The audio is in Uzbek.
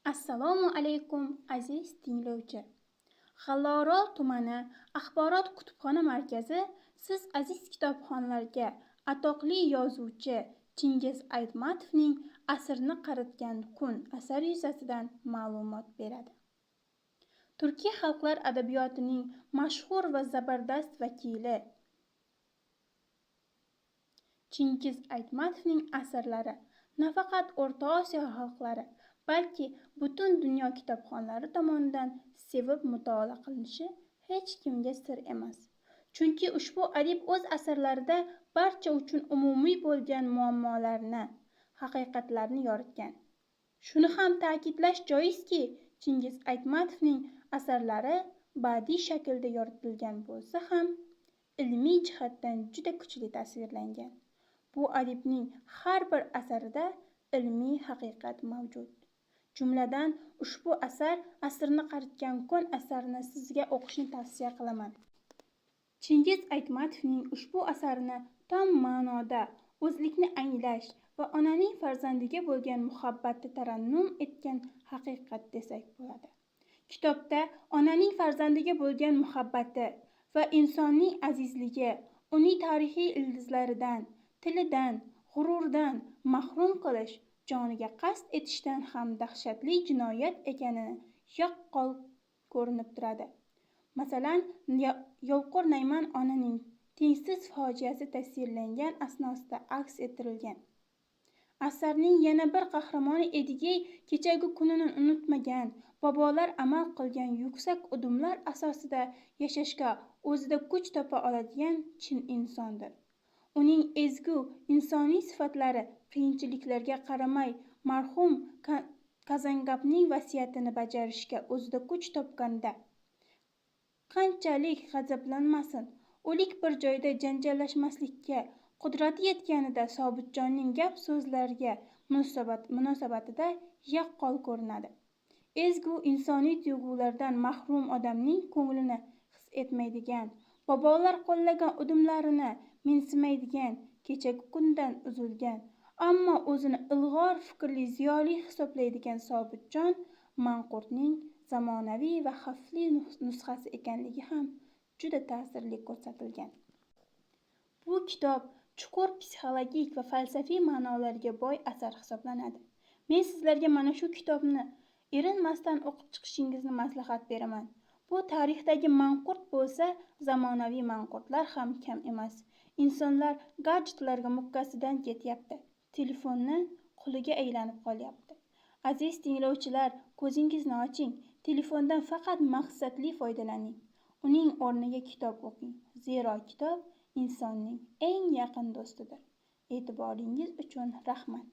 Assalomu alaykum, aziz tinglovchi. G'allaorol tumani axborot kutubxona markazi siz aziz kitobxonlarga atoqli yozuvchi Chingiz Aytmatovning "Asrni qaritgan kun" asari yuzasidan ma'lumot beradi. Turkiy xalqlar adabiyotining mashhur va zabardast vakili Chingiz Aytmatovning asarlari nafaqat O'rta Osiyo xalqlari, balki butun dunyo kitobxonlari tomonidan sevib mutolaa qilinishi hech kimga sir emas. Chunki ushbu adib o'z asarlarida barcha uchun umumiy bo'lgan muammolarni, haqiqatlarni yoritgan. Shuni ham ta'kidlash joizki, Chingiz Aytmatovning asarlari badiiy shaklda yoritilgan bo'lsa ham, ilmiy jihatdan juda kuchli tasvirlangan. Bu adibning har bir asarida ilmiy haqiqat mavjud. Jumladan, ushbu asar "Asrni qaritgan kun" asarini sizga o'qishni tavsiya qilaman. Chingiz Aytmatovning ushbu asarini tom ma'noda o'zlikni anglash va onaning farzandiga bo'lgan muhabbatni tarannum etgan haqiqat desak bo'ladi. Kitobda onaning farzandiga bo'lgan muhabbati va insonning azizligi, uning tarixiy ildizlaridan, tilidan, g'ururidan mahrum qilish joniga qasd etishdan ham dahshatli jinoyat ekanini yaqqol ko'rinib turadi. Masalan, Yovqur Nayman onaning tengsiz fojiasi tasvirlangan asnosida aks ettirilgan. Asarning yana bir qahramoni Edigey kechagi kunini unutmagan, bobolar amal qilgan yuksak udumlar asosida yashashga o'zida kuch topa oladigan chin insondir. Uning ezgu insoniy sifatlari qiyinchiliklarga qaramay marhum Kazangapning vasiyatini bajarishga o'zida kuch topganda, qanchalik g'azablanmasin, o'lik bir joyda janjallashmaslikka qudrati yetganida Sobitjonning gap-so'zlarga munosabatida yaqqol ko'rinadi. Ezgu insoniy tuyg'ulardan mahrum odamning ko'nglini his etmaydigan, bobolar qo'llagan udumlarini mensimaydigan, kechagi kundan uzilgan, ammo o'zini ilg'or fikrli ziyoli hisoblaydigan Sobitjon manqurtning zamonaviy va xavfli nusxasi ekanligi ham juda ta'sirli ko'rsatilgan. Bu kitob chuqur psixologik va falsafiy ma'nolarga boy asar hisoblanadi. Men sizlarga mana shu kitobni erinmasdan o'qib chiqishingizni maslahat beraman. Bu tarixdagi manqurt bo'lsa, zamonaviy manqurtlar ham kam emas. Insonlar gadjetlarga mukkasidan ketyapti. Telefonni quliga aylanib qolyapti. Aziz tinglovchilar, ko'zingizni oching. Telefondan faqat maqsadli foydalaning. Uning o'rniga kitob o'qing. Zero kitob insonning eng yaqin do'stidir. E'tiboringiz uchun rahmat.